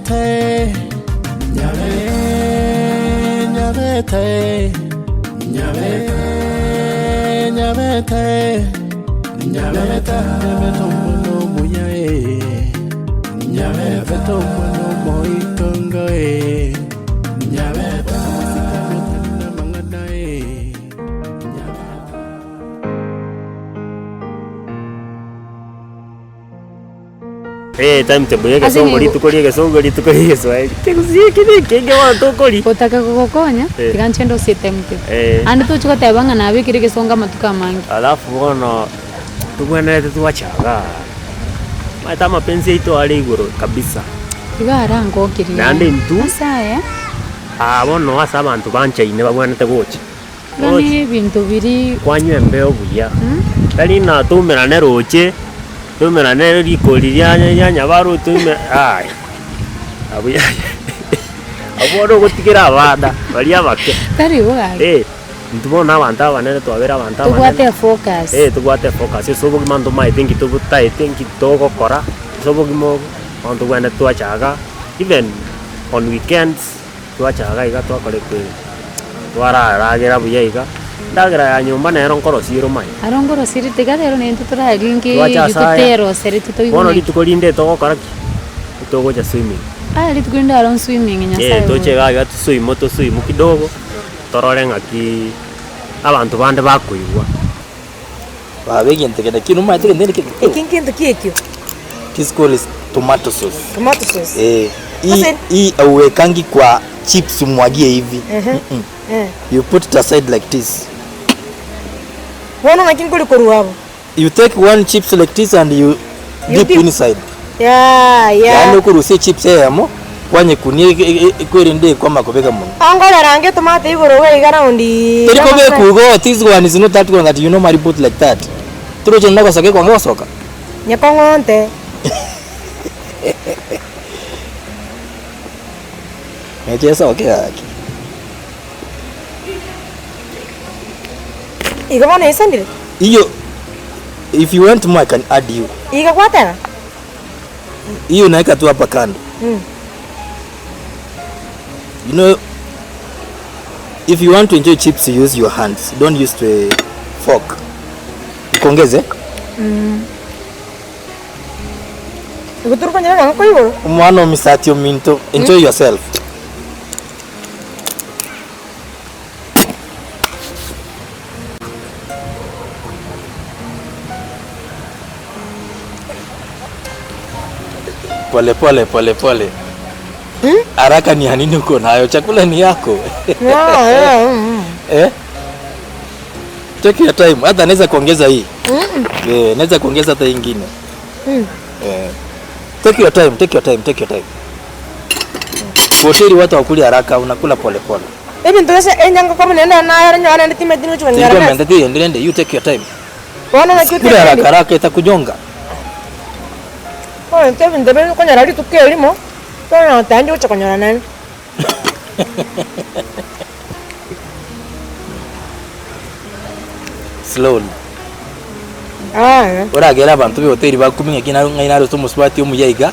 Nyabete, Nyabete, Nyabete, Nyabete, Nyabete, Nyabete, Nyabete omwana omuya eh. Nyabete omwana omoitongo eh. Nyabete omosikani otari namang'ana eh. Nyabete. Eh, timetable ya Ase egesongo, eng'encho- rituko ria egesongo, rituko ria egeswahili. Kegusii eke na ekenge bono tokoria. Gotaka gogokonya, Eh. tiga nche ndosie timetable. Eh. Ande tochi goteba ng'a nabekire egesongo amatuko amange. Alafu bono, tobwenerete twachaga, omanyete amapenzi aito are igoro kabisa. Iga arangokirie Naende intwe, ase aya. aa bono ase abanto banchaine babwenerete gocha. Iga Gocha. nebinto biria. Kwanywa embeo buya, tari ng'a toumerane roche, toumerane rikori ria ria nyabaru toume yaya, abwo yaya abwo bono ogotigera abana baria abake. Tari igo gaki. Eh, intwe bono abanto abanene twabeire abanto Tobwate abanene. efocus. Eh, tobwate efocus ase obogima ntomaete nki totaete nki togokora, ase obogima obo, bono tobwenerete twachaga even on weekends. Twachaga iga twakora ekweri, twararagera buya iga, endagera ya nyomba nero nkorosia ere omanye. Aro nkorosirie tiga rero naintwe toraringe Twacha eyio ase aya, toterosereti bono toigune. rituko rinde togokora ki? Togocha swimming. Aya rituko rinde aro swimming Eh, Nyasaye toche oyo. iga iga toswimu toswimu kidogo, torore ng'aki abanto bande bakoigwa. Baba egento kende ki nomanyete egento kende ki? Eki nkento ki ekio? This call is tomato sauce. Tomato sauce. Eh, hii Sasa- hii hauwekangi kwa chips umwagie hivi. Ehe. Mm-mm. Eh. You put it aside like this. Bono naki nkori korwa abwo? You take one chips like this and you You dip dip. inside. Yeah, yeah. Yaani okorusia echips eyemo kwanyekunia kwerende ekwama kobeka monwa. Ongorera ange tomato igoro iga iga raundi Teri kobekwa igo, this one is not that one that you normally put like that. Toroche nonye gosoka ekwanga gosoka. Nyekong'onte. Neche esoke gaki. Igo bono eisanire? Iyo if you want more I can add you. Iga gwateba? Hiyo unaweka tu hapa kando. You know if you want to enjoy chips you use your hands. Don't use the fork. Nikuongeze? Igo tore konyora nang'o koigoro? Omwana omisati ominto enjoy yourself. Pole pole pole pole. Haraka ni ya nini uko nayo? Chakula ni yako. Eh? Take your time. Hata naweza kuongeza hii. Eh, naweza kuongeza hata ingine. Eh. Take your time, take your time, take your time. Kwa hoteli watu hawakuli haraka, unakula pole pole. Ebinto gose enyanga korwa naende nayore nyora naende timanyeti ngochi konyora Tingo nase. mendeti endelende, you take your time. Bono naki Kula haraka otebendi. haraka itakunyonga. Bono intwe ebinto bire okonyora rituko erimo, tonyora goteba gocha konyora naende. Slowly. Yaya. Oragere abanto be hoteli bakumie ng'aki naro ng'ai narose omosubati omuya iga,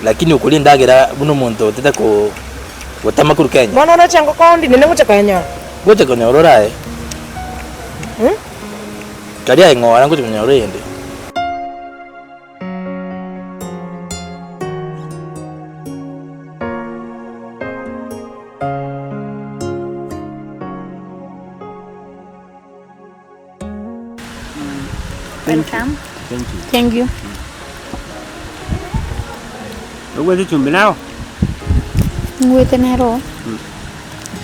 lakini okoria endagera buna omonto otete ko gotama korwa Kenya. Bono oroche engoko onde nende ngocha koyenyora. Ngocha konyora oraye. Karia aye ng'ora ngocha konyora eyende. Welcome. Thank you. Thank you. Obwate echumbi naro? Ngwete nero.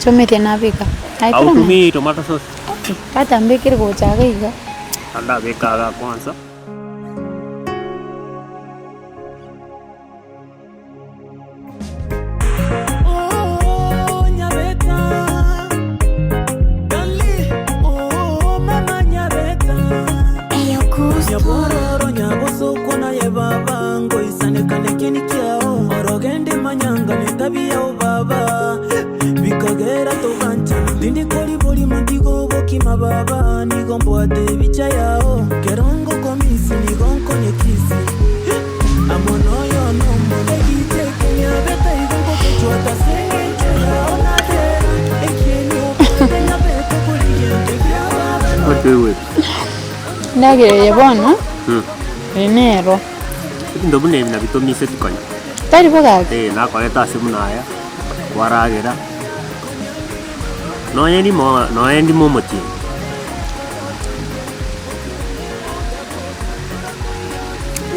Chomete nabeka. Aye kera ng'a- Hautumii tomato sauce? Okay, tata mbekere gocha iga iga. Andabeka iga kwanza. Otoigwete. Endagera eye bono, eye nero. Ebinto buna ebi nabio tomiseti konya. Tari bo gaki? Eh, nakoreta ase buna aya, kwaragera, nonye rimo nonye ndimo omotienyi.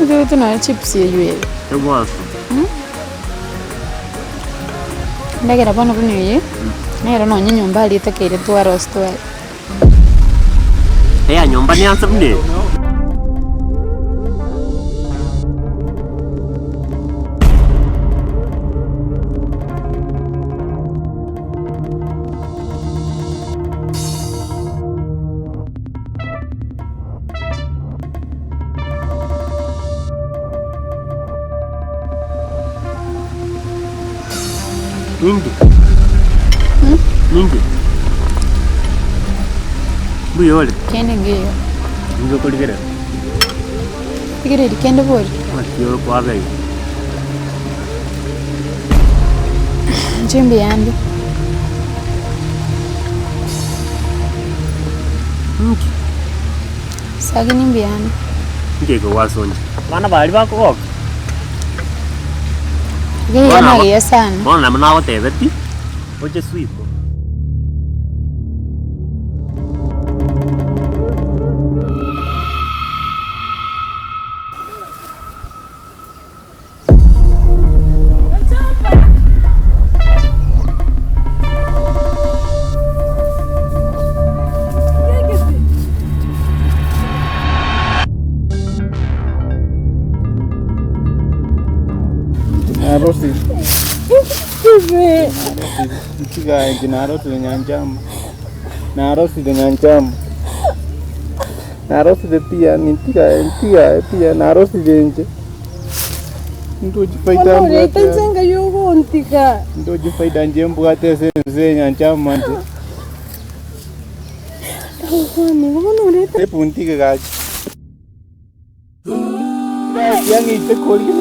Intwe nonya chips eywo ere. Egwansa. Endagera bono buna eye, nero nonya enyomba aria etakeire twarose tware. Eya nyomba neanse buna eye. Ninki? Ninki? Mbuya ore? Kende ngeyo. Ninki okorigereria? Rigereria kende bori. Naki ore kwabeire? Inche mbuya ande. Ninki? Sagini mbuya ande. Ninki eke gwasoncha? Abana baria bakogoka? Iga iga nagiya sana. Bono nabo nagotebetie, oche swimo. Narosire. Nchigaye narosire nyanchama. Narosire nyanchama. Narosire pia nintigaye ntigaye pia narosire inche. Ndochi faida Oreta mbwate. nsenga yogontiga. Ndochi faida nje mbwate ase ense nyanchama nche. Kwani bono oreta Epuntige gaki. Yang'ite koria.